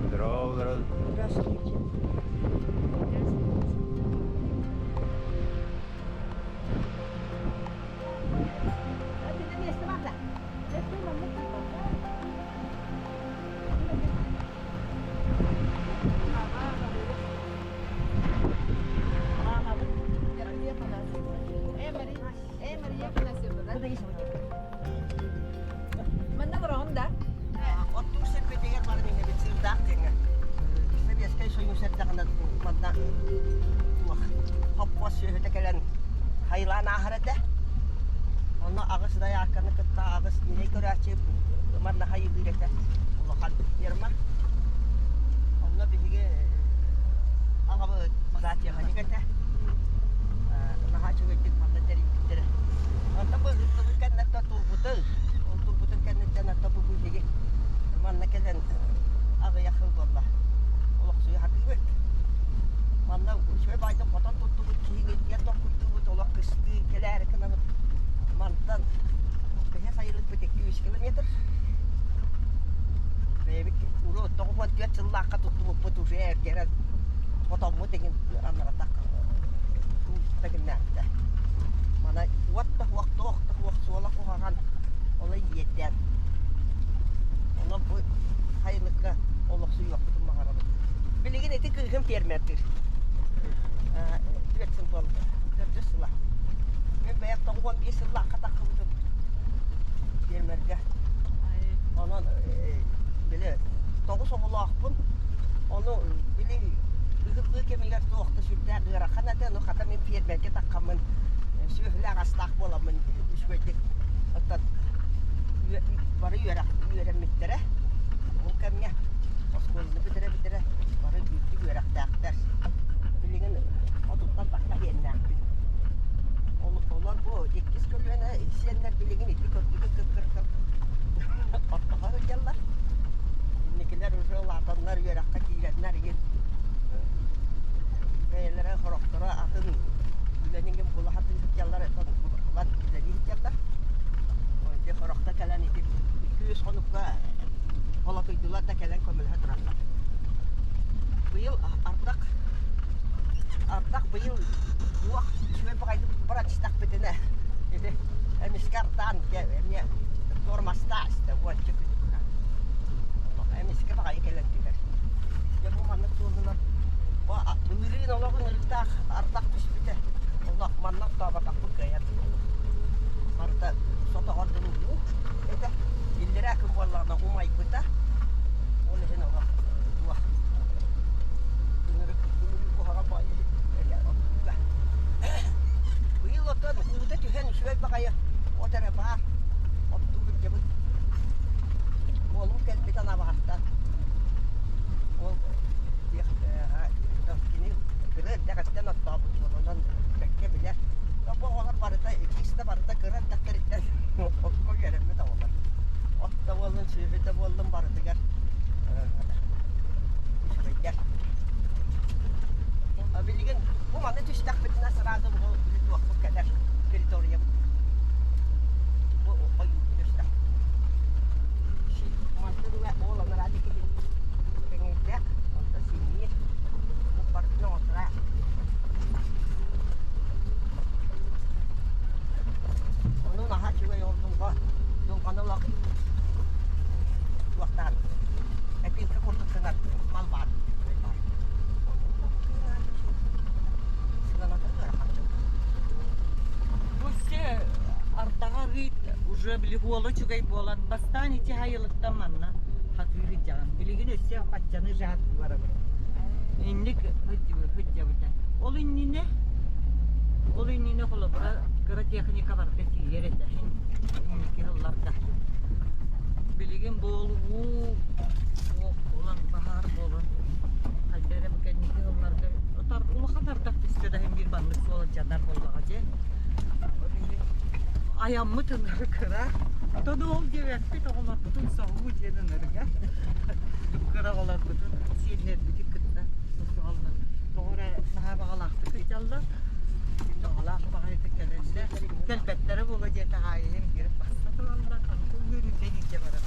Здорово, здорово. Здравствуйте. Оттуур сирбитигэр баран иһэбит сыырдаах диэҥҥэ. Сэбиэскэй Союз эрдэҕинэ манна туох хоппуос сүөһүтэ кэлэн хайылаан ааһар этэ. Онно аҕыс дайаакканы кытта аҕыс ньирэй көрөөччү манна хайылыыр этэ. Улахан ферма. Онно биһиги аҕабыт зоотехник этэ. Наһаа үчүгэйдик манна тэрийбиттэрэ. Онтон бу ыһыктыбыт кэнниттэн турбутун, ол турбутун кэнниттэн оттон бу биһиги манна кэлэн аҕыйах сыл буолла. Олохсуйа сатыыбыт. Манна үчүгэй баайдык хотон туттубут, киһигит диэн толкуйдуубут, олох кыстыы кэлээри гынабыт. Мантан төһө сайылыкпыт 2-3 километр. Бэйэбит урут 94 сыллаахха туттубуппут уже эргэрэн хотоммут игин аннаратах тагыннаабыта. Мана уот да суох, туох да суох, суола куһаҕан, ону иэдээн. Онон бу сайылыкка олохсуйуохпутун баҕарабыт. Билигин ити кыыһым фермердиир. Түөрт сыл буолла. Төрдүс сыла. Мин бэйэм 95 сыллаахха таххыбытым фермергэ. Онон били тоҕус оҕолоохпун. Ону били ыһыллыы кэмигэр туох да сүрдээх ыарахан этэ. Ону хата мин фермергэ таххаммын сүөһүлээх астаах буоламмын үчүгэйдик оттон бары үөрэх үөрэммиттэрэ. Ол кэмҥэ оскуоланы бүтэрэ-бүтэрэ бары үрдүк үөрэхтээхтэр. Билигин отуттан тахса иэннээхпин. Олор бу иккис көлүөнэ сиэннэр билигин ити көрдүгүт кыккыркыр ортоҕо сылдьаллар. Инникилэр уже улаатаннар үөрэххэ киирэннэр игин бэйэлэрэ сорохторо атын үлэни игин була сатыы сылдьаллар, булан үлэлии сылдьаллар. Ити сорохто кэлэн ити 200 хонукка холотуйдулар да кэлэн көмөлөһө тураллар. Быйыл ардах ардах быйыл уох үчүгэй баҕайытык баран истэхпитинэ ити эмискэ ардаан эмиэ туормастаа истэ уонча күнү быһа. Эмискэ баҕайы кэлэн түһэр. Дьэ бу маннык суолунан былырыын олох ынырыктаах ардах түспүтэ. Олох манна оттооботохпут кыайан. Барыта сотоҕор дылы уу этэ. Иллэрээ күн буоллаҕына умайбыта. Ол иһин олох туох ынырык ынырык куһаҕан баҕайы оттууга. Быйыл оттон уута түһэн үчүгэй баҕайы от эрэ баар. Оттуу сылдьабыт. Уолум кэлбит анабаҕастан. Ол кини кыра эрдэҕиттэн оттообут уол онон бэккэ билэр. Бу оҕолор барыта чисто барыта кыра эрдэхтэриттэн окко үөрэммит оҕолор. От да буоллун, сүөһү да буоллун барытыгар үчүгэйдэр. Билигин бу маны түстэхпитинэ сразу бу туохпут кэлэр территориябыт. Бу ойуу түстэх. Мантан ыла ол анараа диэки кэҥиирдээх, онто синньиир. Бу барытын оҥотура. Ону наһаа үчүгэй ол дулҕа, дулҕаны олох туохтаан эпиилкэ курдук гынар мал баар. Сыаната ыарахан Бу все ардаҕа арыыт уже били уола үчүгэй буолан бастаан ити айылыктан манна хатыы сылдьаҕын. Билигин өссө Өссө баччаны жаат барабын. Инник сылдьыбыта. Ол иннинэ ол иннинэ холобура кыра техника барыта тиийэр этэ. Инники сылларга. Билигин буолуу суох буолан баһаар буолан хайда эрэ бу кэнники сылларга улахан ардах түстэ да биир маннык суол дьанар буоллаҕа дьэ. Ол иһин айаммыт ыныры кыра. Тону ол диэбэппит оҕолорбутун соһуу диэн ынырыга. Кыра оҕолорбутун сиэннэрбитин кытта сосуһаллар. Тоҕо эрэ наһаа баҕалаахтык ыйдаллар. Баҕалаах баҕайытык кэлэллэр. Кэлбэттэрэ буолуо диэтэх аайы биир басса тураллар. Онтон үөрүүтэн илдьэ барар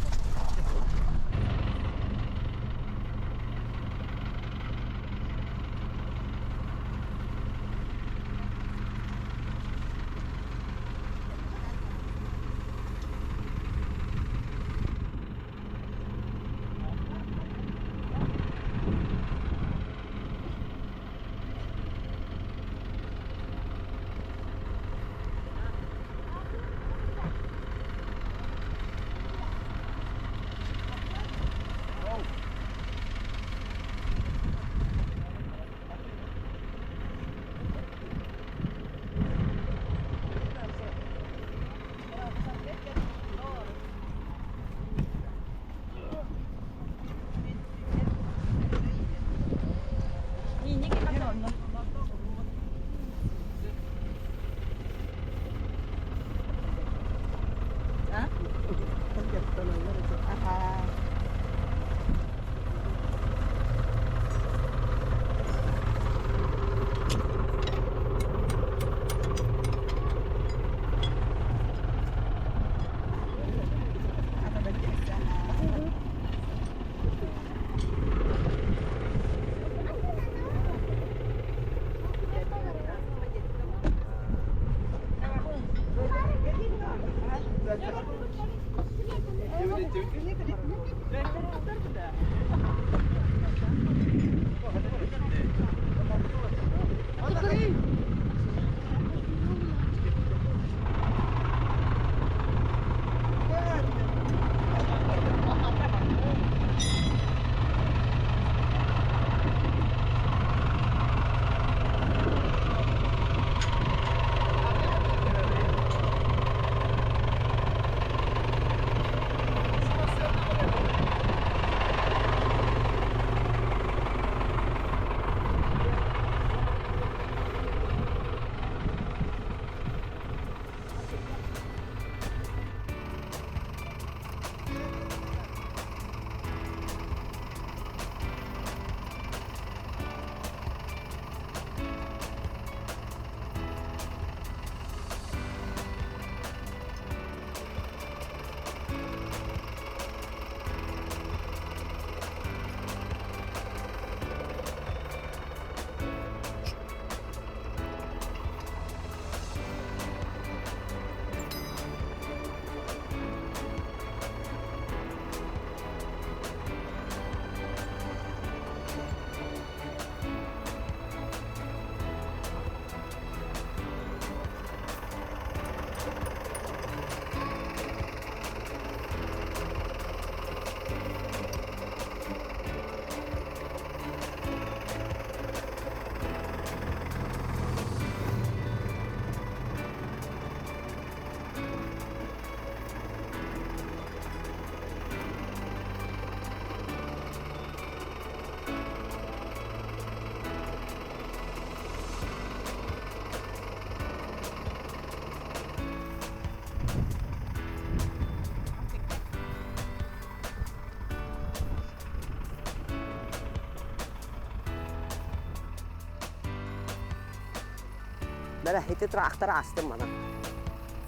Бэрэ ити трактор астым манан.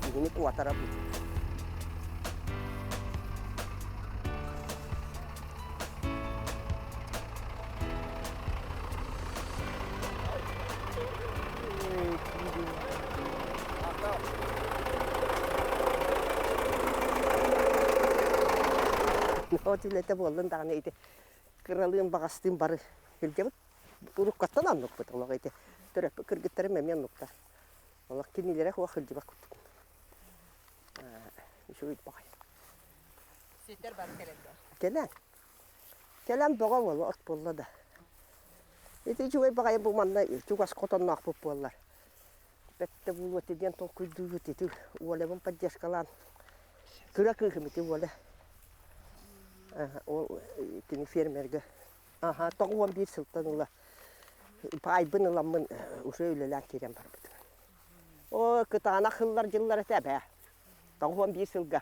Киһини куотара бу. От үлэтэ буоллун даҕаны ити кыралыын баҕастыын бары илдьэбит. Уруккаттан оннукпут олох ити төрөппүт кыргыттарым эмиэ оннуктар. Олох кинилэрэ суох сылдьыбат курдук. Үчүгэй баҕайы. Ситтэр бары кэлэллэр. Кэлэн. Кэлэн бөҕө буолла, от буолла да. Ити үчүгэй баҕайы бу манна чугас хотонноохпут буоллар. Бэттэ буолуо этэ диэн толкуйдуубут ити Олябын поддержкалаан. Кыра кыыһым ити Оля. Ол кини фермергэ. Аха, 91 сылтан ыла паайбын ыламмын уже үлэлээн киирэн барбытым. Оо, кытаанах ыллар дьыллар этэ эбээ. 91 сылга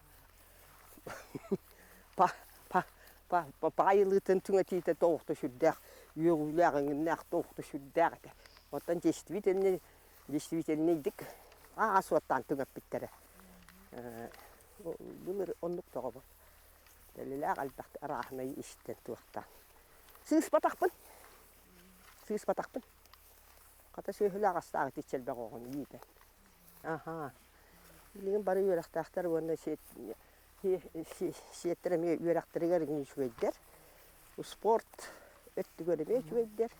па па па паайылыытын түҥэтиитэ тоохто сүрдээх үөҕүүлээх эҥиннээх тоохто сүрдээх этэ. Оттон действительный действительныйдык аа суоттаан түҥэппиттэрэ. Былыр оннук тоҕо Дэлилээх элбэх арааһынай истэн туохтаан. Сыыспатахпын. Сыыспатахпын. Хата сүөһүлээх астаах итиччэ элбэх оҕону иитэн. Аһаа. Билигин бары үөрэхтээхтэр уонна сиэттэр эмиэ үөрэхтэригэр үчүгэйдэр. Спорт өттүгэр эмиэ үчүгэйдэр.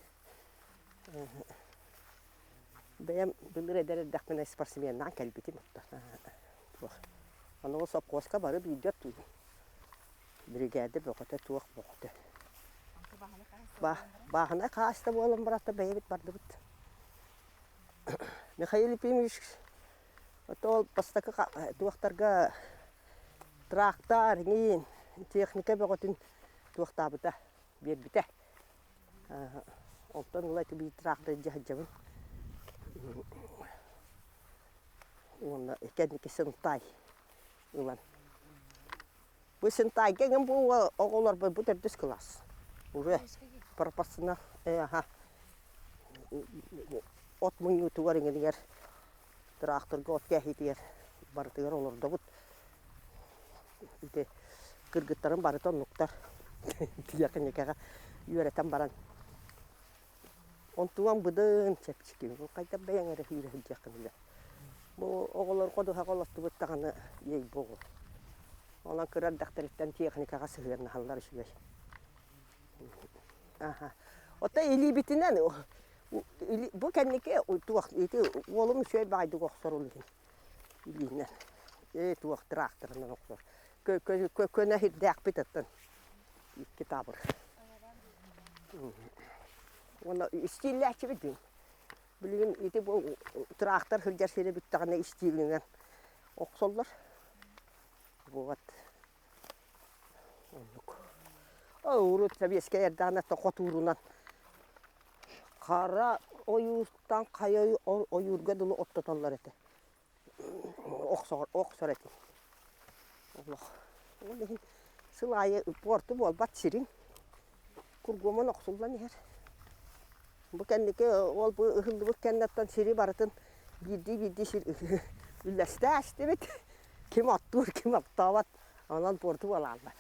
Бэйэм былыр эдэр эрдэхпинэ спортсменнаан кэлбитим. Туох. Аны ол сопхуоска бары бииргэ оттуубун. Биригээдэ бөҕөтө, туох бөҕөтө. Бааһынай хаһаайыстыба буолан баран бэйэбит бардыбыт. Михаил Ефимович ол бастакы туохтарга трактор, иҥин, техника бөҕөтүн туохтаабыта, биэрбитэ. Онтон ыла ити биир тракторы илдьэ сылдьабын. Уонна кэнники Сынтай ылан. Бу Сынтайга эҥин бу оҕолорбор бу төрдүс кылаас. Уже пропорционал аха от мунньуутугар иҥинигэр тракторга от кээһиитигэр барытыгар олордобут. Ити кыргыттарым барыта оннуктар. Тиэхиньикэҕэ үөрэтэн баран. Онтуган быдын чэпчэки. Хайдах бэйэҥ эрэ киирэ сылдьыаххын илэ. Бу оҕолор ходуһаҕа олортубут даҕаны ей-богу. Онон кыра эрдэхтэриттэн техникаҕа сыһыаннаһаллар үчүгэй. Аха. Оттон илиибитинэн бу кэнники туох ити уолум үчүгэй баайдык охсор ол иһин илиинэн. Ээ туох тракторынан охсор. Көнө сирдээхпит оттон икки таабыр. Уонна истииллээччибит дии. Билигин ити бу трактор сылдьар сирэ бүттэҕинэ истиилинэн охсоллор. Вот. Оннук. Урут сэбиэскэй эрдэҕинэ хотуурунан хара ойууртан хайа ойуурга дылы оттотоллор этэ. Охсор, охсор этим. Олох. Ол иһин сыл аайы пуорту буолбат сириҥ кургуомун охсуллан иһэр. Бу кэнники ол бу ыһыллыбыт кэнниттэн сири барытын биирдии-биирдии сир үллэстэ астыбыт. Ким оттуур, ким оттообот. Онон пуорту буолааллар.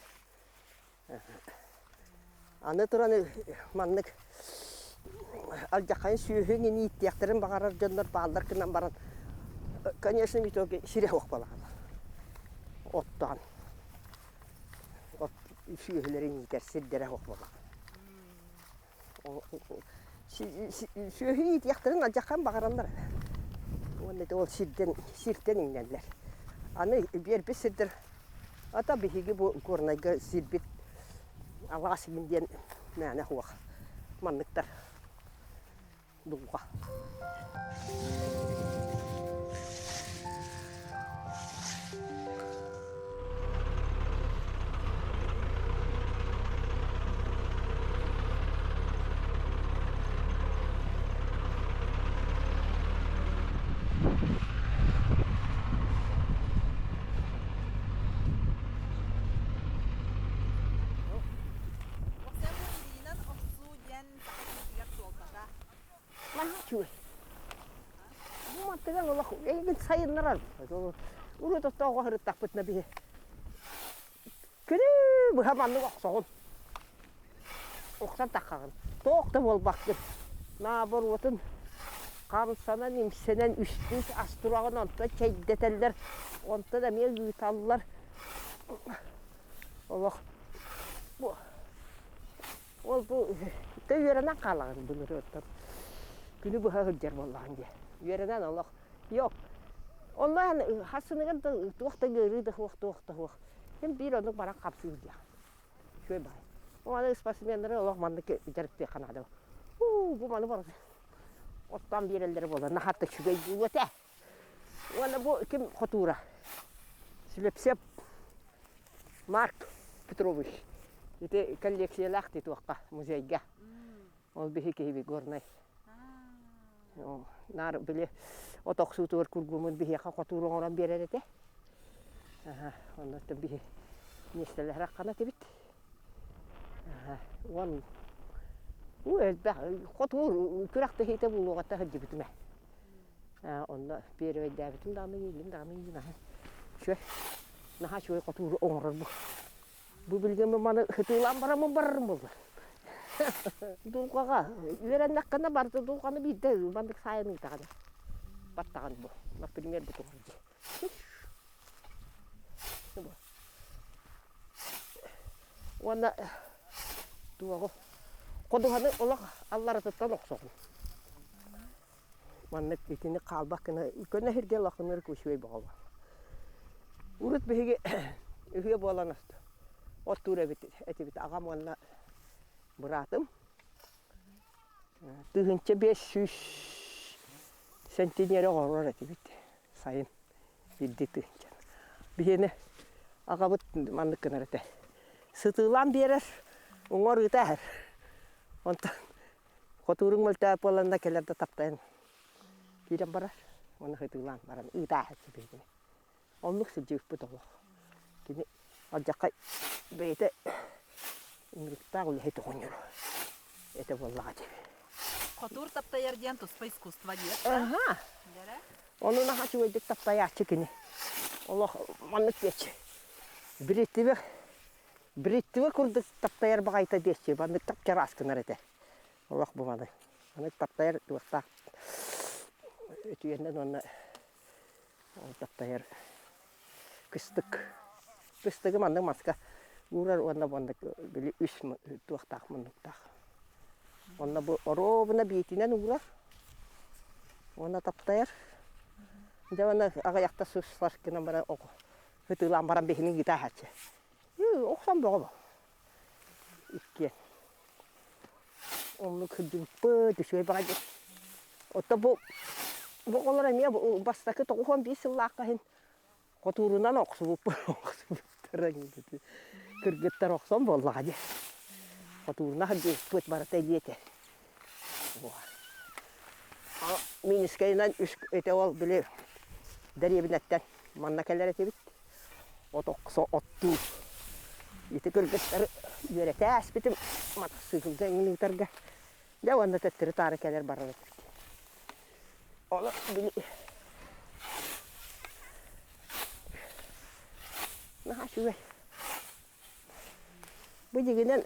Аны туран маннык алдьархайын сүөһү ииттиэхтэрин баҕарар дьоннор бааллар гынан баран, конечно, в итоге сирэ суох буолаҕын. Оттоон от сүөһүлэрин иитэр сирдэрэ суох буолаҕын. Сүөһү иитиэхтэрин алдьархайын баҕараллар. Уонна ити ол сирдэн сиртэн иҥнэллэр. Аны биэрбит сирдэр ата биһиги бу Горнайга сирбит алаас иһин диэн мээнэ суох манныктар дулҕа. Илиинэн охсуу диэн саха киһитигэр суолтата Наһаа үчүгэй. Бу мантыгар олох эйигин сайыннарар. Урут оттооҕо сырыттахпытына биһи күнү быһа маннык охсоҕун. Охсон таххаҕын. Туох да буолбаккын. Наоборотун хамсанан, имсэнэн үстүүс ас тураҕын, онтон чэйдэтэллэр, онтон эмиэ ыыталлар. Олох бу Ол бу тэ үөрэнэн хаалаҕын былыр оттон күнү быһа сылдьар буоллаҕын дии. Үөрэнэн олох yok. Онно хасыныгар да туох да ыарыы да суох, туох да суох. Син биир оннук баран хапсыыр диэх. Үчүгэй баҕайы. Аны спортсменнары олох маннык дьарыктыахха наада. Уу, бу маны барыта оттоон биэрэллэрэ буоллар наһаа үчүгэй буолуо этэ. Уонна бу ким хотуура? Слепсеп Марк Петрович. Ити коллекциялаах туохха музейга. Ол биһи киһиби горнай. Наар били от охсуутугар кургумун биһиэхэ хотуур оҥорон биэрэр этэ. Онно биһи миэстэлэһэр аххана этибит. Уон уу элбэх хотуур күрэхтэһиитэ буолуоҕуттан сылдьыбытым ээ. Онно первэйдээбитим даҕаны иилим даҕаны иин аһа үчүгэй наһаа үчүгэй хотууру оҥорор бу. Бу билигин маны сытыылаан бараммын барарым буоллар. Дулҕаҕа үөрэннэххинэ барыта дулҕаны биирдэ маннык саайан ыытаҕын. Баттаҕын бу. Например, бу туһун дии. Уонна туоҕу ходуһаны олох алларатыттан охсоҕун. Маннык итини хаалбат гына көнө сиргэ улаханныыр үчүгэй бөҕө Урут биһиги үһүө буолан оттуур эбит этибит аҕам уонна быраатым 1500 сентинери оҥорор этибит сайын биирдии тыһыынчаны. Биһиэнэ аҕабыт маннык гынар этэ. Сытыылаан биэрэр, уҥуор ыыта иһэр. Онтон хотууруҥ мөлтөөп буоланна кэлэр да таптайан киирэн барар. Уонна сытыылаан баран ыытааһаччы биһигини. Оннук сылдьыбыппыт олох. Кини алдьархай бэйэтэ ыҥырыктаах үлэһит оҕонньор этэ буоллаҕа дии. Хотуур таптайар диэн туспа искусство диир. Аха. Ону наһаа үчүгэйдик таптайааччы кини. Олох маннык диэччи. Бриттибэ бриттибэ курдук таптайар баҕайыта диэччи. Маннык тап-чараас гынар этэ. Олох бу маны. Маннык таптайар туохтаах үтүөннэн уонна ол таптайар кыстык. Кыстыгы маннык маска уурар уонна маннык били үс туохтаах муннуктаах. Онно бу оруобуна биитинэн уурар уонна таптайар. Дьэ уонна аҕыйахта сус гынан баран ытыылаан баран биһини ыытааһаччы. Охсон бөҕө бу. Иккиэн. Оннук сылдьыбыппыт, үчүгэй баҕайы. Оттон бу бу оҕолор эмиэ бастакы 91 сыллаахха иһин хотуурунан охсубуппут охсубуттара кыргыттар охсон буоллаҕа дии. Хотуурунан сылдьыбыппыт барыта илиэтэ. Минскэйинэн үс ити ол били дэриэбинэттэн манна кэлэр этибит. От охсо оттуу. Ити кыргыттары үөрэтэ ааспытым матасыыкылга эҥин ыытарга. Дьэ уонна төттөрү-таары кэлэр барар этибит. Ону били наһаа үчүгэй. Бу дьиҥинэн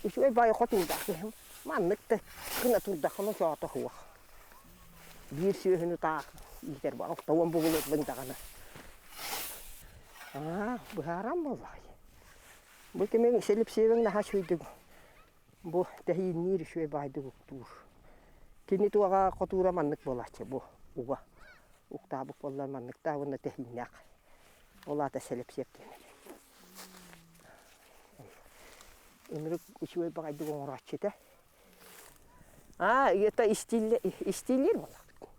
үчүгэй баайы хотуурдаах киһи маннык да гына турдаххына чоото суох. Биир сүөһүнү таах иитэр 60 бугулу даҕаны. Аа, быһааран буоллаҕай. Бу кимиҥ Селипсиевиҥ наһаа үчүгэйдик бу тэһиинниир үчүгэй баайдык уктуур. Кини туоҕа хотуура маннык буолааччы бу уга. Уктаабыт буоллар манныктаах уонна тэһииннээх. Ол аата Селипсиев диэн. Ынырык үчүгэй баҕайдык оҥорооччу этэ. Аа, это истииллиир буоллахпыт.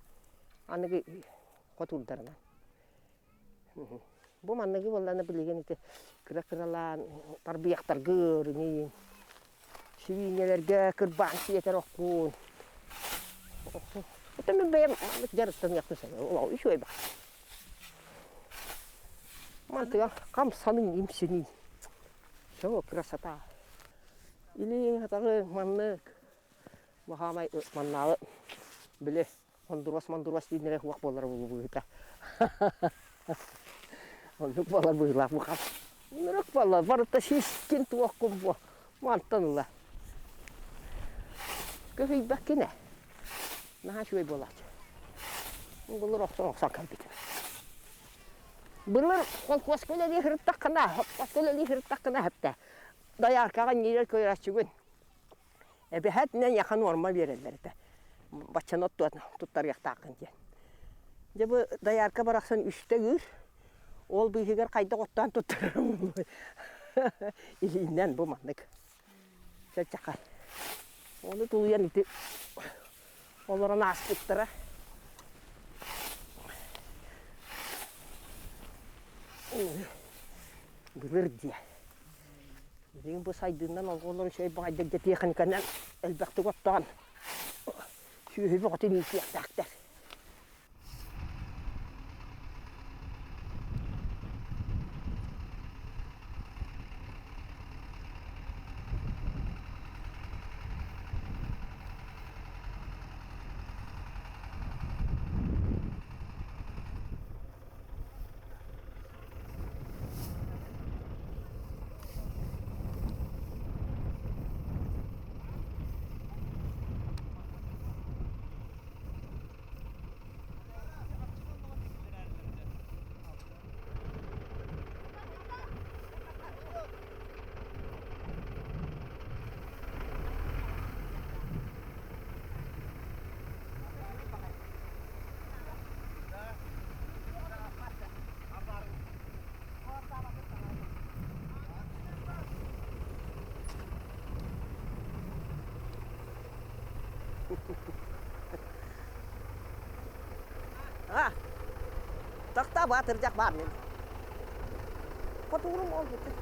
Аныгы хотуурдарынан. Бу манныгы буоллаҕына билигин ити кыра-кыралаан тарбыйахтарга ыарыҥыйын, сибиинньэлэргэ кырбаан сиэтэр оккун. Оттон мин бэйэм маннык дьарыктаныахпын сөп. Үчүгэй баҕайы. Мантыга хамсаныы, имсэнии. Все, красота. Илииҥ, атаҕыҥ маннык. Баһаамай маннааҕы били Хондуруос-мондуруос дииллэрэ суох буолара буолуо Оннук буолар быһыылаах бу хас. Ынырык буолла, барыта сискин туоххун буо. Мантан ыла. Көһүйбэккин ээ. Наһаа үчүгэй буолааччы. Былыр охсон охсон кэлбитим. Былыр холкуоска үлэлии сырыттаххына, холкуоска үлэлии сырыттаххына хэптэ. Дояркаҕа ньиирэр көрөөччүгүн. Эбэһээт эйиэхэ нуорма биэрэллэр этэ. Баччаны туттарыахтааххын диэн. Дьэ бу доярка барахсан үстэ ыыр. Ол быыһыгар хайдах оттоон туттарарым буолуой? Илиинэн бу маннык. Чачаха. Ону тулуйан ити олорон ааспыттара. Былыр диэ. Билигин бу сайдыынан олоҕолорун үчүгэй баҕайдык дьэ тиэхиньикэнэн элбэхтик оттоон сүөһү бөҕөтүн иитиэхтээхтэр. А, тахта баатырдьах баар мин. Хотуурум ол бүтүн.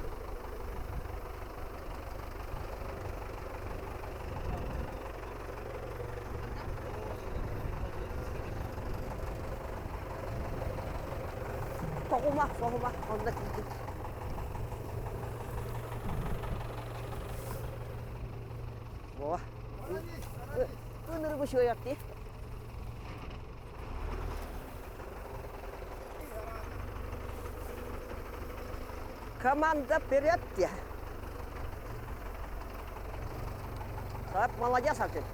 Тоҕума, соһума, онно тиийдим. О, ынырыгы үчүгэй Команда вперед! Так, молодец, Артем.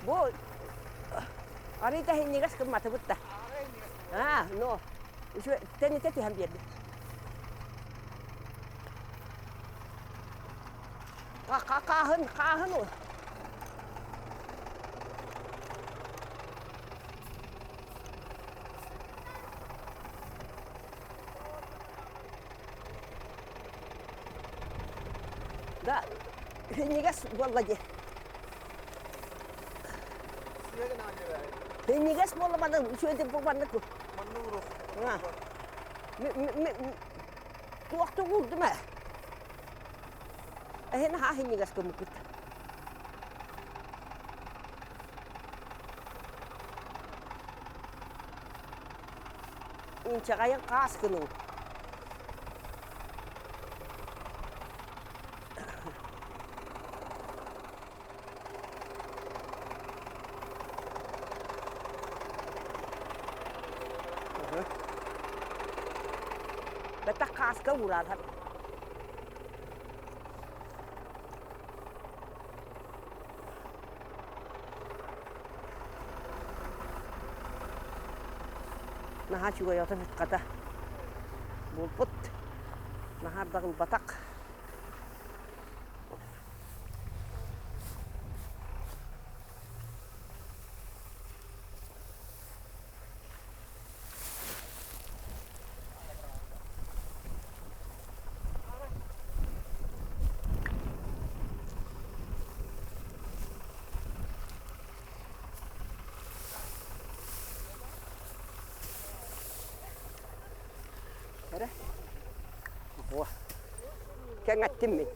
Бу арыйда иһинньигэс гымматыбыт да. А, но үчүгэй тэнитэ түһэн биэрдим. Хааһын, хааһын ол. Да, иһинньигэс буолла дии. Иһинньигэс буолла манна үчүгэйдик бу маннык. Манна уруох. Туохтук уурдум ээ. Эһин наһаа иһинньигэс гыммыккыт. Инчэҕэйин хаас гыныҥ. Бэтэх хааска уураарһар. Наһаа үчүгэй ото хата булбут. Наһаа даҕылбатах. Эрэ. О. Кэҥэттим мин.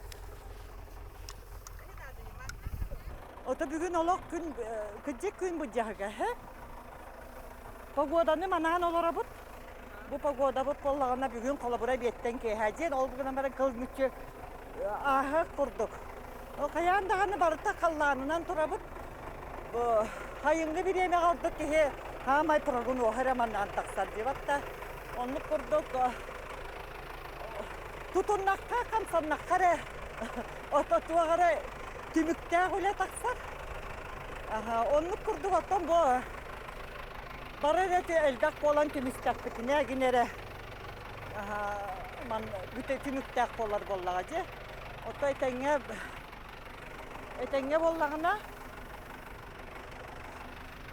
Ото бүгүн олох күн кырдьык күн былдьаһыга һэ. Погоданы манаан олоробут. Бу погодабыт буоллаҕына бүгүн холобура биэттэн киэһэ диэн ол гынан баран кыл мүччү ааһыах курдук. Ол хайаан даҕаны барыта халлаанынан турабыт. Бу хайыҥҥы бириэмэҕэ ордук киһи хаамай прогноһа эрэ манаан тахсар диэбэт да. Оннук курдук. Тутуннахха, хамсаннахха эрэ ото туох эрэ түмүктээх үлэ тахсар. Аха, оннук курдук оттон бу бары эрэ элбэх буолан түмүстэхпитинэ гин эрэ ман түмүктээх буолар буоллаҕа дьэ. Ото этэҥҥэ этэҥҥэ буоллаҕына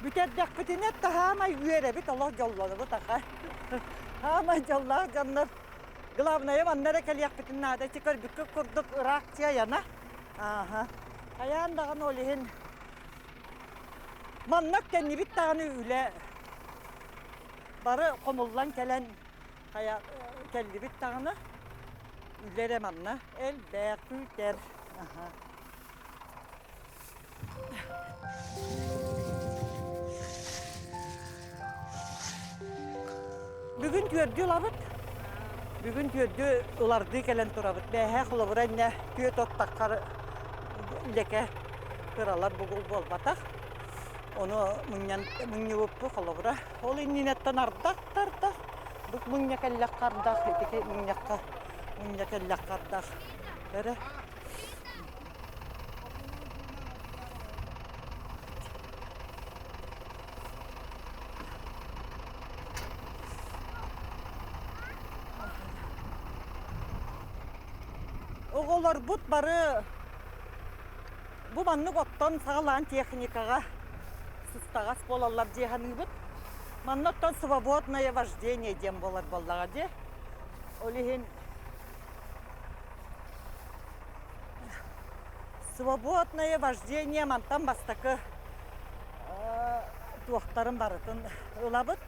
бүтэрдэхпитинэ таһаамай үөрэбит олох дьоллонобут аха. Хаамай дьоллоох дьоннор Главное манна эрэ кэлиэхпитин наада ити көрбүккүт курдук ыраах айана. Ааһа. Хайаан даҕаны ол иһин манна кэннибит даҕаны үлэ бары хомуллан кэлэн хайа кэллибит даҕаны үлэ эрэ манна элбэх күүтэр. Аха. Бүгүн түөрдүү ылабыт. Бүгүн түөрдүү ылардыы кэлэн турабыт. Бээһээ холобура иннэ түөрт от таххар лэкэ кыралар бугул буолбатах. Ону мунньан мунньубуппу холобура. Ол иннинэттэн ардах тардах. Бу мунньа кэллэххэ ардах, ити мунньахха мунньа кэллэххэ ардах. Эрэ. Оҕолорбут бары бу маннык оттон саҕалаан техникаҕа сыстаҕас буолаллар дии саныыбыт. Манна оттон свободное вождение диэн буолар буоллаҕа дии. Ол иһин Свободное вождение мантан бастакы туохтарын барытын ылабыт.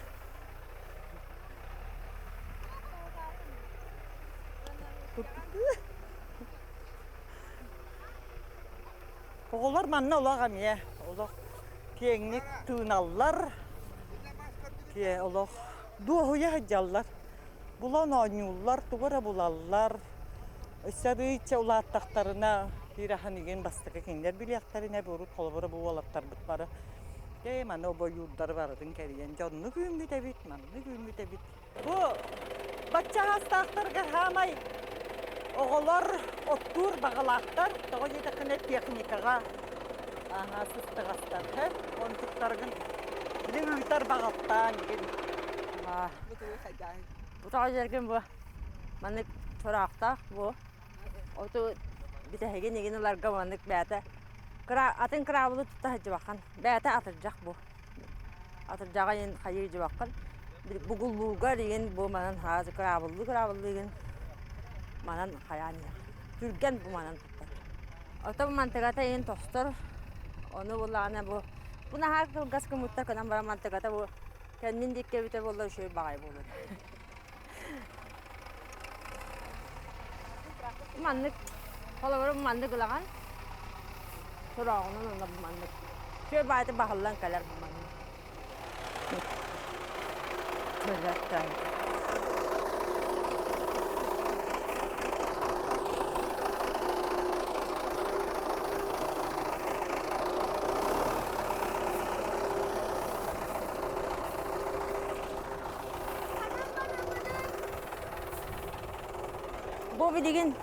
Оҕолор манна олох эмиэ олох киэҥник тыыналлар, олох дуоһуйа сылдьаллар. Булан оонньууллар, тугу эрэ булаллар. Өссө арыычча улааттахтарына биир ахан игин бастакы кинилэр билиэхтэринэ урут холобура бу уолаттарбыт бары ээ маны обойуурдары барытын кэрийэн дьэ оннук үүммүт эбит, маннык үүммүт эбит. Бу бачча аастаахтарга хаамай оҕолор оттуур баҕалаахтар, тоҕо диэтэххинэ техникаҕа аһаа сыстаҕастар, онтуктаргын били ыытар баҕаттаан игин Бу тоҕо бу маннык тураахтаах бу оту бүтэһигин игин ыларга маннык бэйэтэ кыра атын кыраабылы тутта сылдьыбаккын бэйэтэ атырдьах бу атырдьаҕа иһин хайыы дьыбаккын бугуллуургар игин бу манан хааз кыраабыллыы кыраабыллыыгын манан хайаан иһэр түргэн бу манан туттар оттон мантыгата иһин тостор ону буллаҕына бу бу наһаа кылгас гыммыттар кынан баран мантыгата бу Кэннин диэки эбитэ буоллар үчүгэй баҕайы буолуо этэ. Маннык холобура маннык ылаҕан сурааҕынан онно маннык үчүгэй баҕайытык баһыллан кэлэр маннык. Бу билигин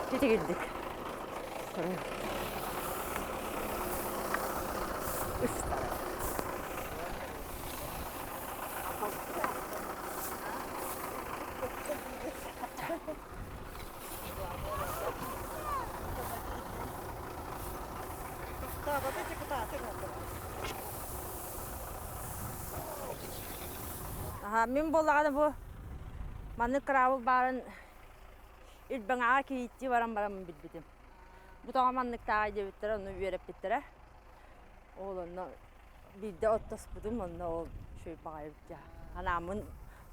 Китигирдик. Мин буоллаҕына бу маннык кыраабыл баарын Илбэҥэҕэ кийииттии баран бараммын билбитим. Бу тоҕо манныктааҕый диэбиттэрэ, онно үөрэппиттэрэ. Ол онно биирдэ оттоспутум, онно ол үчүгэй баҕайы эбит дьэ. Анааммын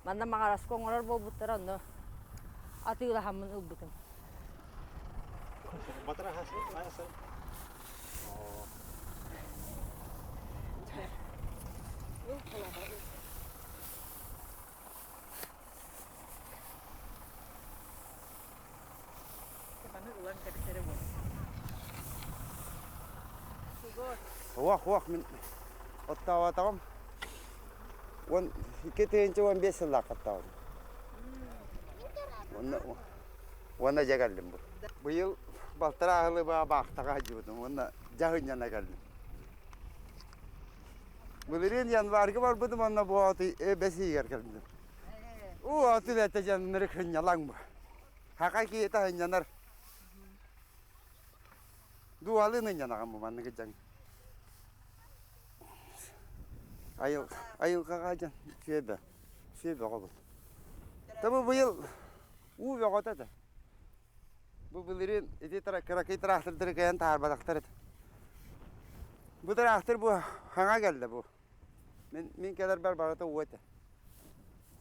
манна Маҕараска оҥорор буолбуттара, онно атыылаһаммын ылбытым. Маны ылан кэпсэрэ буолар. Уох, уох, мин оттообатаҕым. 12 тыһыынча 15 сыллаах оттообутум. Уонна, уонна дьэ кэллим бу. Быйыл балтараа сылы баахтаҕа сылдьыбытым уонна дьаһынньана кэллим. Былырыын январьга барбытым уонна бу бэс ыйыгар кэлбитим. Уу, аты бэтэ дьоннору кынньалаҥ бу. Хака киһитэ сынньанар. Дуалын ынньанаҕын бу манныгы дьаҥ. Айыл, айылҕаҕа дьон сүөбэ, сүө бөҕө бу. Та бу быйыл уу бөҕөтө да. Бу былырыын ити кыракый тыраахтырдары кыайан таһаарбатахтар этэ. Бу тыраахтыр бу хаҥа кэллэ бу. Мин, мин кэлэрбэр барыта уу этэ.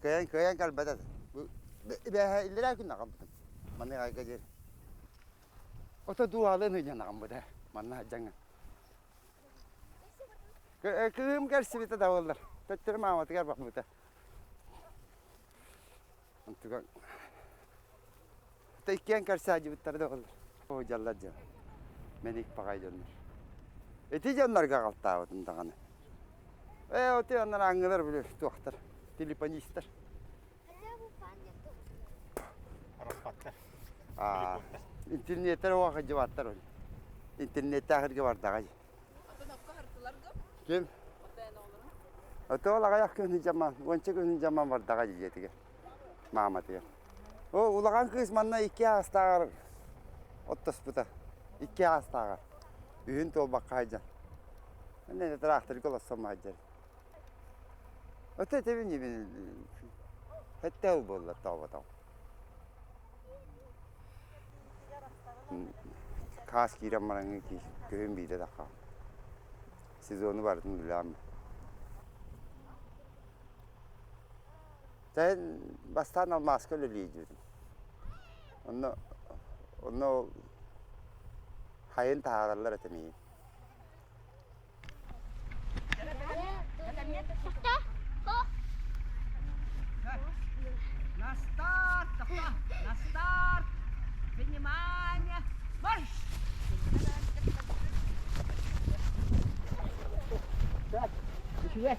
Кыайан, кыайан кэлбэт этэ. Бу бэһэ иллэрээ күн аҕалбытым. Маннык айга диэри. Ото дууһалыын ыйан аҕаммыта манна дьаҥа. Кыыһым кэлсибитэ да буоллар. Төттөрү мааматыгар барбыта. Онтуган иккиэн көрсөөдьүбүттэрэ да буоллар. Оо, дьаллар дьон. Мэник баҕай дьоннор. Ити дьоннорго аҕалтаабытым даҕаны. Ээ, оти оннор ааҥҥылар били туохтар, телефонистар. Аа, интернеттэр оҕо дьыбаттар ол. Интернеттээх эргэ бардаҕай. Ким? Ото ол аҕыйах күн дьаман, уонча күн дьаман бардаҕа дьиэтигэр, мааматыгар. О, улахан кыыс манна икки аастааҕар оттоспута. Икки аастааҕар. Үһүн туолбакка сылдьан. Эн тыраахтырга олорсон сылдьар. Ото этэбин ибин хэттэ ол буолла тоҕоботоҕум. Хаас киирэн бараҥҥын күһүн биирдэ таххаҕын. Сезону барытын үлэлээн Тэһин бастаан алмааска үлэлиирдибитим. Онно онно ол хайын таһаараллар этэ миигин. На старт! На старт! Внимание! Марш! Так, үчүгэй.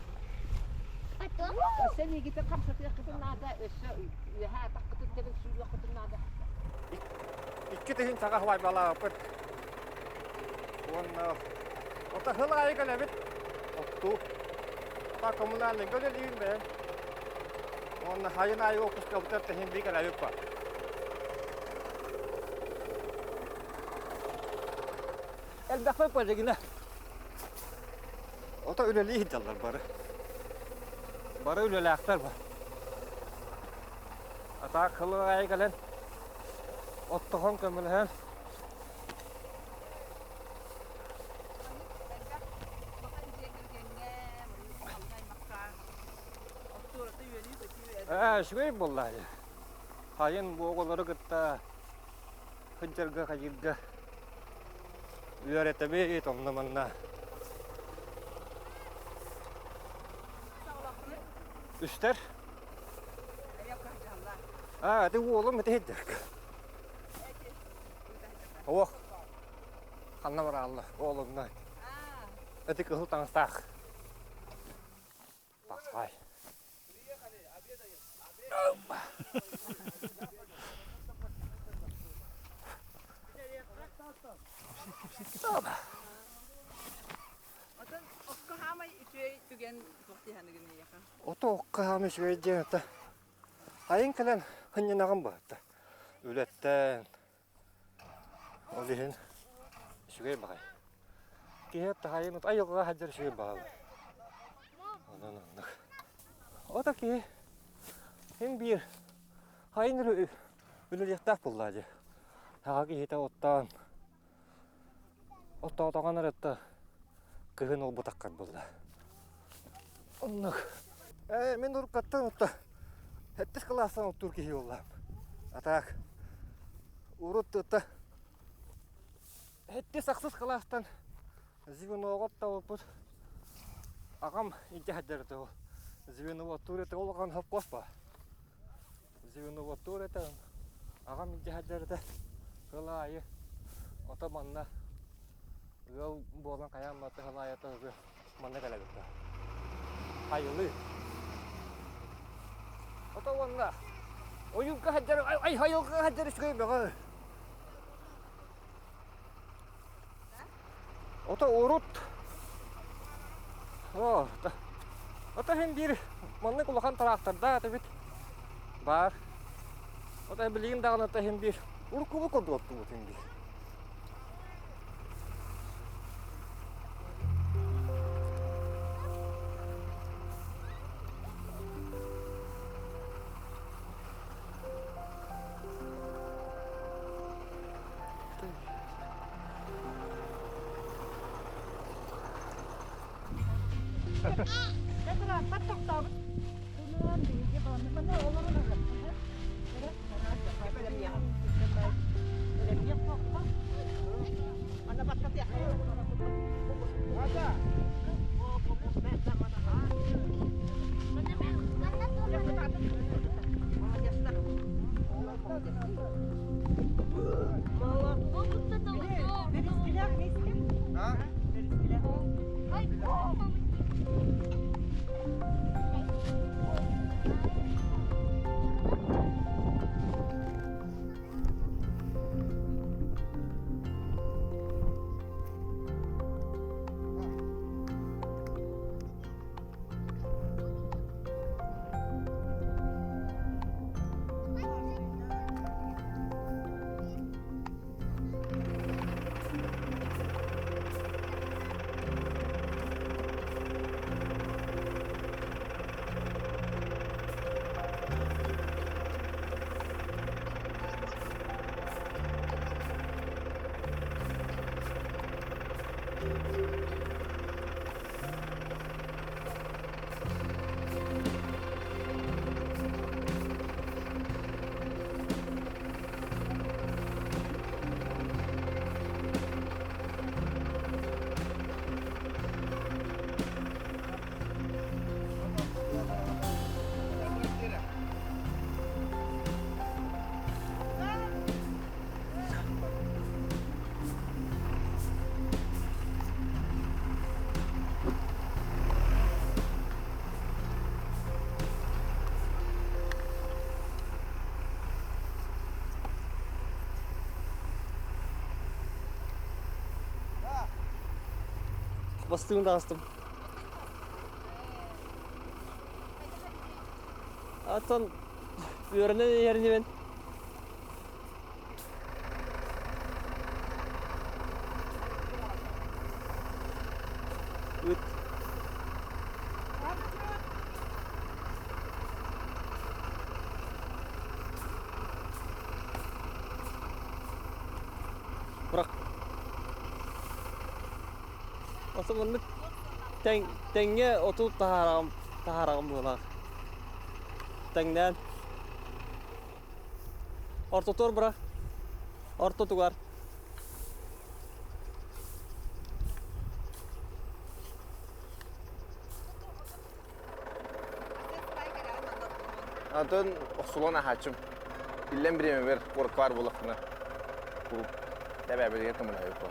Өссө миигитин хамсатыаххытын наада, өссө үөһээ атаххытын тэбин сүүрүөххүтүн наада. Икки тыһыынчаҕа халайбалаабыппыт. Уонна ото сыл аайы кэлэбит оттуу. Та коммунальныйга үлэлиибин бэйэм. Уонна сайын аайы отпускабытыгар тэһин бии кэлэбит ба. Элбэхпит бадьыгына. Ото үлэлии сылдьаллар бары. Бары үлэлээхтэр бар. Атаак сыл аайы кэлэн оттохон көмөлөһөн Ээ, үчүгэй буолла дии. Хайын бу оҕолору кытта сылдьарга хайыырга үөрэтэбит онно-манна. Үстэр. Аа, ити уолум ити сылдьар. Ох, ханна бараалла, уолунна. Ити кыһыл таҥастаах. Пахай. Отон окко хаамай үчүгэй түгэн туох дии эйиэхэ? Ото окко хаамай үчүгэй диэн это айын кэлэн хынньанаҕын быһатта. Үлэттэн ол иһин үчүгэй баҕай. Киһи таһайын айылҕаҕа сылдьар үчүгэй баҕалар. Онон оннук. Ото киһи син биир хайын үлэлиэхтээх буоллаа дии. Аҕа киһитэ оттоон оттоотоҕун эрэ кыһын олбутаххар буолла. Оннук. Ээ, мин уруккаттан отто сэттис кылаастан оттуур киһи буоллаам. А так урут ытта сэттис ахсыс кылаастан звеноҕа оттообуппут. Аҕам илдьэ сылдьар этэ ол. Звеноҕа оттуур этэ ол аҕам совхоз баар. Звеноводтуур этэ, аҕам илдьэ сылдьар этэ. Сыл аайы ото манна. Ыал буолан хайаан да тыһылаайа тыһыгы манна кэлэбит да. Хайылыы. Ото уонна ойуурга сылдьар ай айылҕа сылдьар үчүгэй бөҕө. Ото урут О, ото иһин биир маннык улахан тыраахтардаах этибит баар. Ото билигин даҕаны ото иһин биир уруккубу курдук оттубут иһин биир. Бастыын таҕыстым. Аттан үөрэнэн иһэринибин. Ыт. Бырах. Ото маннык тэҥ, тэҥҥэ оту таһаараҕым, таһаараҕым быһыылаах. Тэҥнээн. Ортотугар бырах. Ортотугар. Атын охсулан аһааччым. Иллэн бириэмэбэр куоракка баар буоллахпына куруук тэбээбитигэр көмөлөһүөххэ.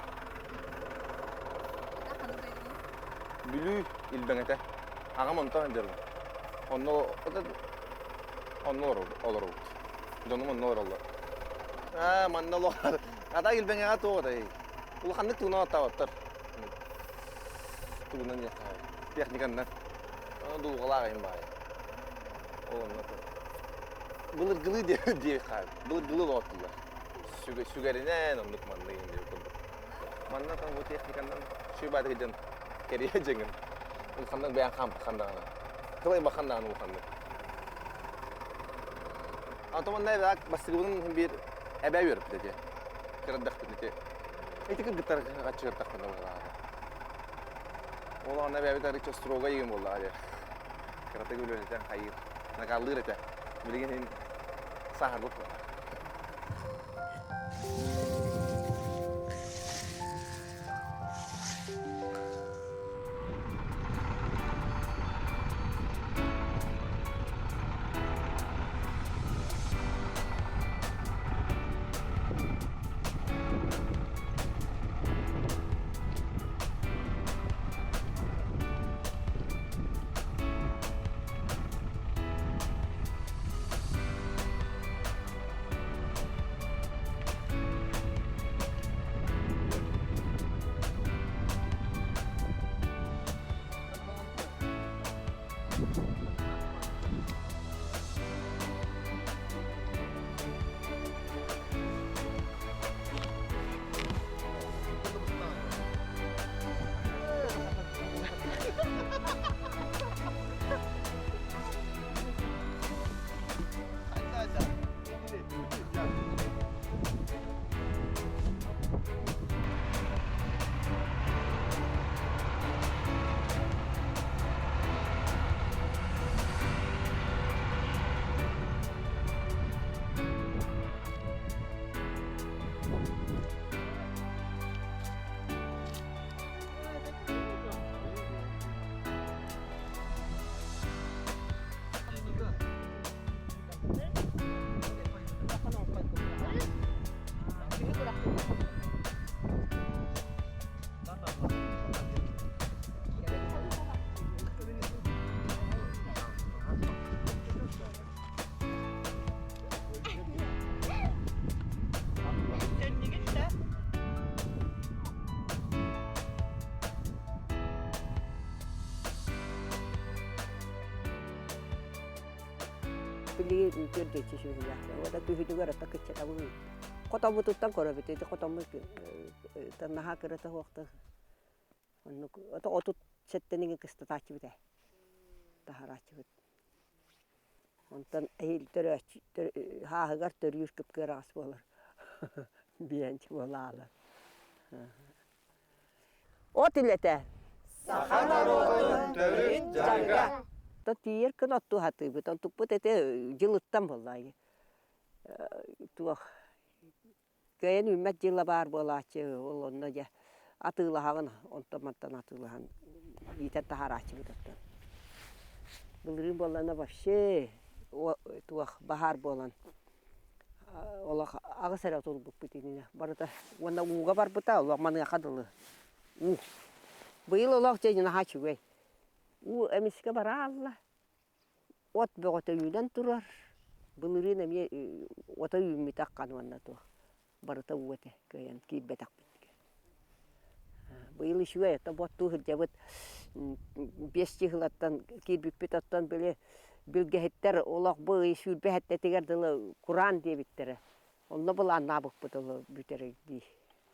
Бүлүү Илбэҥэтэ. Аҕам онтон сылдьарым. Онно онно олоробут. Дьонум онно олороллор. Аа, манна олохар. Ата Илбэҥэҕэ туох этэй? Улаханнык тугунан оттооботтор. Тугунан диэххэ. Техниканнан. Дулҕалаах иһин баайа. Ол онно былыргылыы диэххэ. Былыргылыы олоттулар. Сүгэринэн оннук маннык иһин диэбит курдук. Манна там бу техниканнан сүбаатык дьон кэрийэ дьэҥин. Улаханнык бэйэн хаампахан даҕаны. Тылай бахан даҕаны улаханнык. Антон манна эбээк бастыгыбын биир эбээ үөрпүт эти. Кырдахпыт ити. Ити кыргыттар аччыгыртахпына быһалаата. Ол аны эбээбит арычча строго игин буоллаҕа дии. Кыратык үлэлэтэн хайыыр. Накаллыыр этэ. Билигин иһин сааһырбыт буолла. Билигин төрдүччү сүөһүлээхтэр. Уота күһүнүгэр ата кыччатабын. Хотоммутуттан көрөбүт. Ити хотоммут наһаа кырата суохтар. Оннук ото 37 ини кыстатааччыбыт ээ. Таһарааччыбыт. Онтон эһиил төрөөччү хааһыгар төрүүр кып-кыараҕас буолар. Биэнчи буолаалар. От үлэтэ. Саха норуотун төрүт дьарыга. Тиийэр күн оттуу сатыыбыт. Онтукпут ити дьылыттан буолла. Туох кыайан үүммэт дьыла баар буолааччы. Ол онно дьэ атыылаһаҕын, онтон-мантан атыылаһан иитэн таһаарааччыбыт оттон. Былырыын буоллаҕына вообще туох баһаар буолан олох аҕыс эрэ отулбуппут иннинэ барыта уонна ууга барбыта олох маныаха дылы уу быйыл олох дьэ наһаа үчүгэй уу эмискэ бараалла от бөҕөтө үүнэн турар былырыын эмиэ ото үүммүтэ аххан уонна туох барыта уу этэ кыайан киирбэтэхпит быйыл үчүгэй ото боттуу сылдьабыт биэс чыһылаттан киирбиппит оттон били билгэһиттэр олох бу ый 27-тигэр дылы кураан диэбиттэрэ онно былааннаабыппыт ол бүтэрэй дии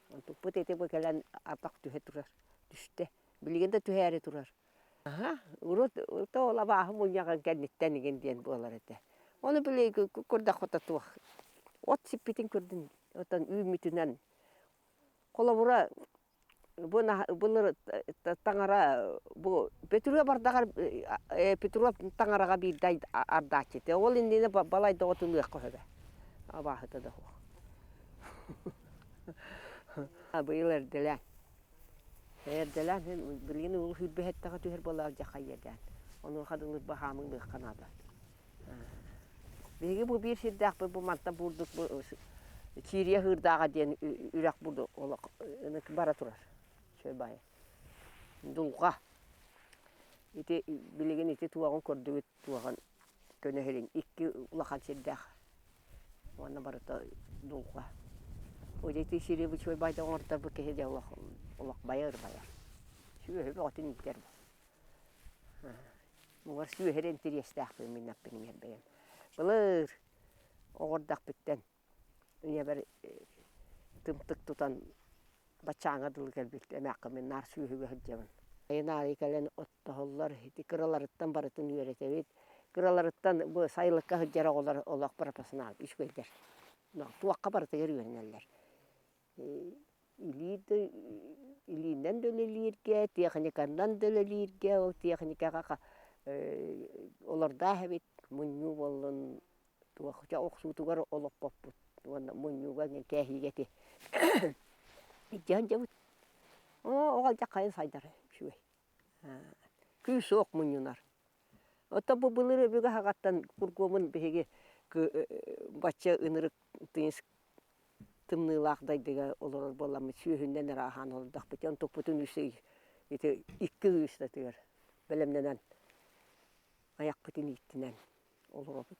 онтукпут ити бу кэлэн атах түһэ турар түстэ билигин да түһээри турар Аһа, урут то абааһы мунньаҕын кэнниттэн игин диэн буолар этэ. Ону били курдаххыта туох от сиппитин көрдүн, оттон үүммүтүнэн. Холобура, бу былыр таҥара бу Петров бардаҕар Петров таҥараҕа биирдэ ардааччы этэ. Ол иннинэ балайда отулуохха сөбө. Абааһыта да суох. Быйыл эрдэлээн. Эрдэлээн иһин билигин уол сүүрбэһэттэҕэ түһэр буоллаҕа дьэ хайыадаан. Онуоха дылы баһаамыҥныахха наада. Биһиги бу биир сирдээхпит бу мантан бурдук бу Сирия Ыһыырдааҕа диэн үрэх бурдук олох бара турар. Үчүгэй баайы. Дулҕа. Ити билигин ити туоҕун көрдүгүт туоҕун көнөһүрүн икки улахан сирдээх уонна барыта дулҕа. Ити сири үчүгэй баайда оҥорторбут киһи дьэ олох олох байар байар. Сүөһү бөҕөтүн иитэр. Муҥар сүөһү интэриэстээхпин мин аппын бэйэм. Былыр оҕордохпүттэн ийэбэр тымтык тутан баччааҥҥа дылы кэлбит эмээххиммин наар сүөһүгэ сылдьабын. Сайын аайы кэлэн оттоһоллор, ити кыраларыттан барытын үөрэтэбит. Кыраларыттан бу сайылыкка сылдьар оҕолор олох профессионал үчүгэйдэр. Туохха барытыгар үөрэнэллэр. Илии да илиинэн да үлэлииргэ, техниканнан да үлэлииргэ, ол техникаҕа олордоох эбит мунньуу буоллун туох дьэ охсуутугар олоппоппут уонна мунньууга кээһиигэ ити илдьэн дьабыт оо оҕо дьаххайын сайдар үчүгэй күүс суох мунньунар Оттон бу былыр өбүгэ саҕаттан кургуомун биһиги бачча ынырык тыйыс тымныылаах дайдыга олорор буоламмыт сүөһүнэн эрэ аһаан олордохпут. Онтукпутун үс ый ити икки ый устатыгар бэлэмнэнэн айахпытын ииттинэн олоробут.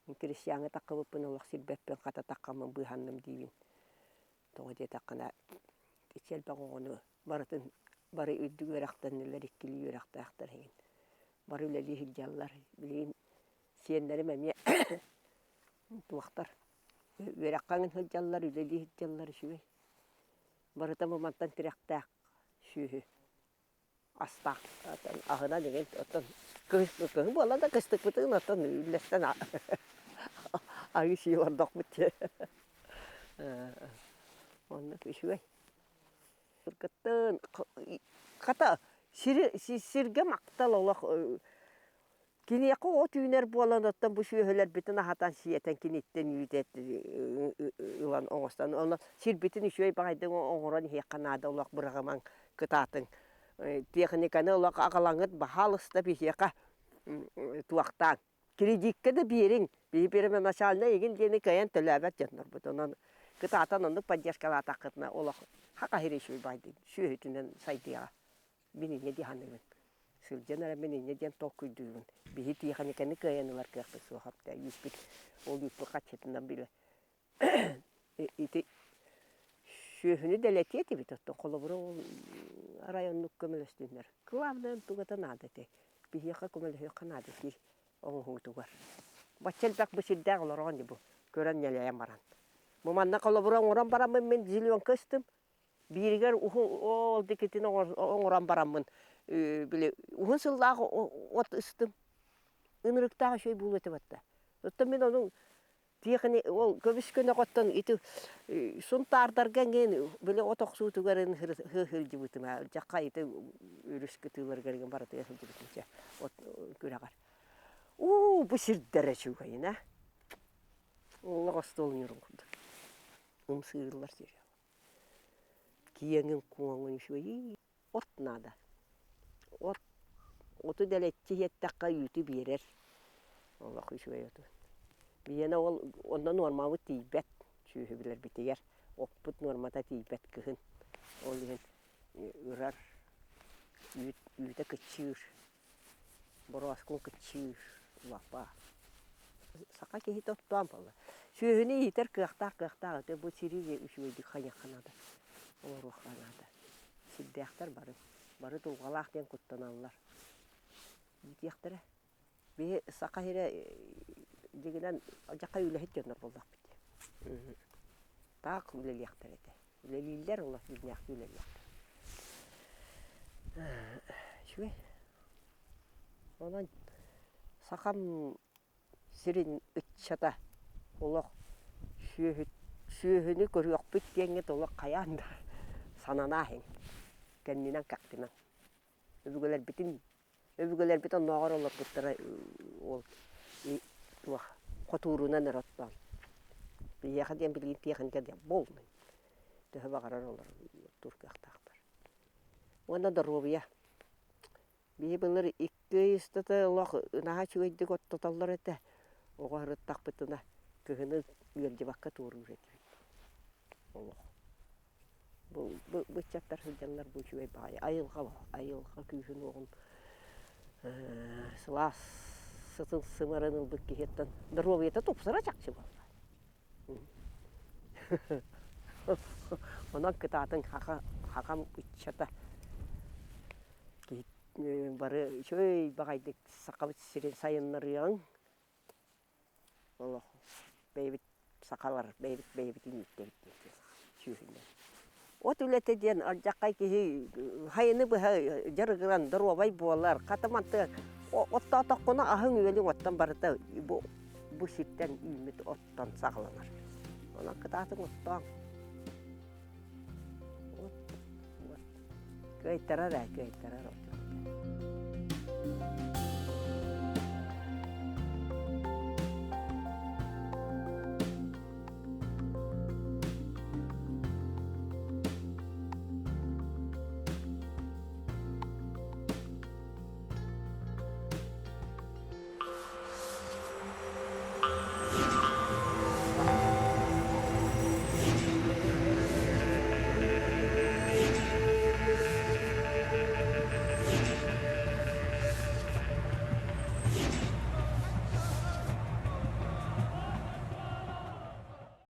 Мин крестьяҥҥа таххыбыппын олох сирбэппин, хата таххаммын быыһанным диибин. Тоҕо диэтэххинэ, иччи элбэх оҕону барытын бары үрдүк үөрэхтэннилэр, иккилии үөрэхтээхтэр эҥин. Бары үлэлии сылдьаллар. Билигин сиэннэрим эмиэ туохтар үөрэххэ эҥин сылдьаллар, үлэлии сылдьаллар үчүгэй. Барыта бу мантан тирэхтээх сүөһү астаах аһынан игин оттон кыһын буолла да кыстыкпытын оттон үллэстэн аһыы сии олордохпут дии оннук үчүгэй Кыттын хата сири сиргэ махтал олох Киниэхэ от үүнэр буолан, оттон бу сүөһүлэрбитин аһатан сиэтэн киниттэн үүт эт ылан оҥостон, онно сирбитин үчүгэй баҕайдык оҥорон иһиэххэ наада олох быраҕымаҥ, кытаатыҥ. Техниканы олох аҕалаҥҥыт баһаалыста биһиэхэ туохтааҥ. Кредиккэ да биэриҥ. Биһи первоначально игин диэни кыайан төлөөбөт дьоннорбут. Онон кытаатан оннук поддержкалаатаххытына олох хаха сири үчүгэй баҕайдык сүөһүтүнэн сайдыаҕа. Мин инньэ дии саныыбын. Сылдьан эрэ мин инньэ диэн толкуйдуубун. Биһи тиэхиньикэни кыайан ылар кыахпыт суох эбитэ. Үүппүт, ол үүппүт хаччытынан бile ити сүөһүнү дэлэтиэ этибит оттон холобура ол арай оннук көмөлөстүннэр. Главное тугата наада ити. Биһиэхэ көмөлөһүөххэ наада сир оҥоһуутугар. Бачча элбэх бу сирдээх олороҕун дии бу көрөн ньэлэйэн баран. Бу манна холобура оҥорон бараммын мин зеленка ыстым. Бииригэр уһун ол дикитин оҥорон бараммын били уһун сыллаах от ыстым. Ынырыктаах үчүгэй буолуо этэ батта. Оттон мин ону Тиэхини ол көбүс-көнөҕөттөн ити Сунтаардарга эҥин били от охсуутугар сылдьыбытым ээ дьахха ити өрүс кытыыларыгар эҥин барытыгар сылдьыбытым чэ от күрэҕэр. Уу бу сирдэрэ үчүгэйин ээ. Олох остуол ньуурун курдук. Ымсыырыллар сир. Киэҥин-куоҥун үчүгэй от наада. От оту дэлэччи иһэттэххэ үүтү биэрэр. Олох үчүгэй оту. Биһиэнэ ол онно нуормабыт тиийбэт сүөһү билэрбитигэр. Оппут нуормата тиийбэт кыһын. Ол иһин ырар, үүт үүтэ кыччыыр, борооскун кыччыыр лапа. Саха киһитэ оттоон буолла. Сүөһүнү иитэр кыахтаах кыахтаах этэ бу сири үчүгэйдик хайыахха наада, олоруохха наада. Сирдээхтэр бары, бары дулҕалаах диэн куттаналлар. Иитиэхтэрэ. Биһи саха сирэ дьиҥинэн алдьархай үлэһит дьоннор буоллахпыт дии. Таах үлэлиэхтэр этэ. Үлэлииллэр олох дьиҥнээхтии үлэлиэхтэр. Үчүгэй. Онон сахам сирин ыччата олох сүөһү сүөһүнү көрүөхпүт диэҥҥит олох хайаан да сананаа иһиҥ кэннинэн кэхтимэҥ өбүгэлэрбитин өбүгэлэрбит оннооҕор олорбуттара ол туох хотуурунан эрэ оттоон биһиэхэ диэн билигин тиэхиньикэ диэн буоллун төһө баҕарар олорор оттуур кыахтаахтар уонна доруобуйа Биһи былыр икки ый устата олох наһаа үчүгэйдик оттотоллор этэ. Оҕо сырыттахпытына кыһыны ыалдьыбакка туоруур этибит. Олох. Бу бу ыччаттар сылдьаллар бу үчүгэй баҕайы айылҕа айылҕа күүһүн-уоҕун сылаас сытын сымарын ылбыт киһиттэн доруобуйата тупсара чахчы буолла. Онон кытаатыҥ хаха хахам ыччата бары үчүгэй баҕайдык Сахабыт сирин сайыннарыаҕыҥ олох бэйэбит сахалар бэйэбит бэйэбитин ииттэбит диэн сүөһүнэн. От үлэтэ диэн алдьархай киһи хайыны быһа дьарыгыран доруобай буолар. Хата мантыгар оттоотоххуна аһыҥ-үөлүҥ оттон барыта бу бу сиртэн үүммүт оттон саҕаланар. Онон кытаатыҥ оттооҥ. От, от. Кыайтарар ээ, кыайтарар от.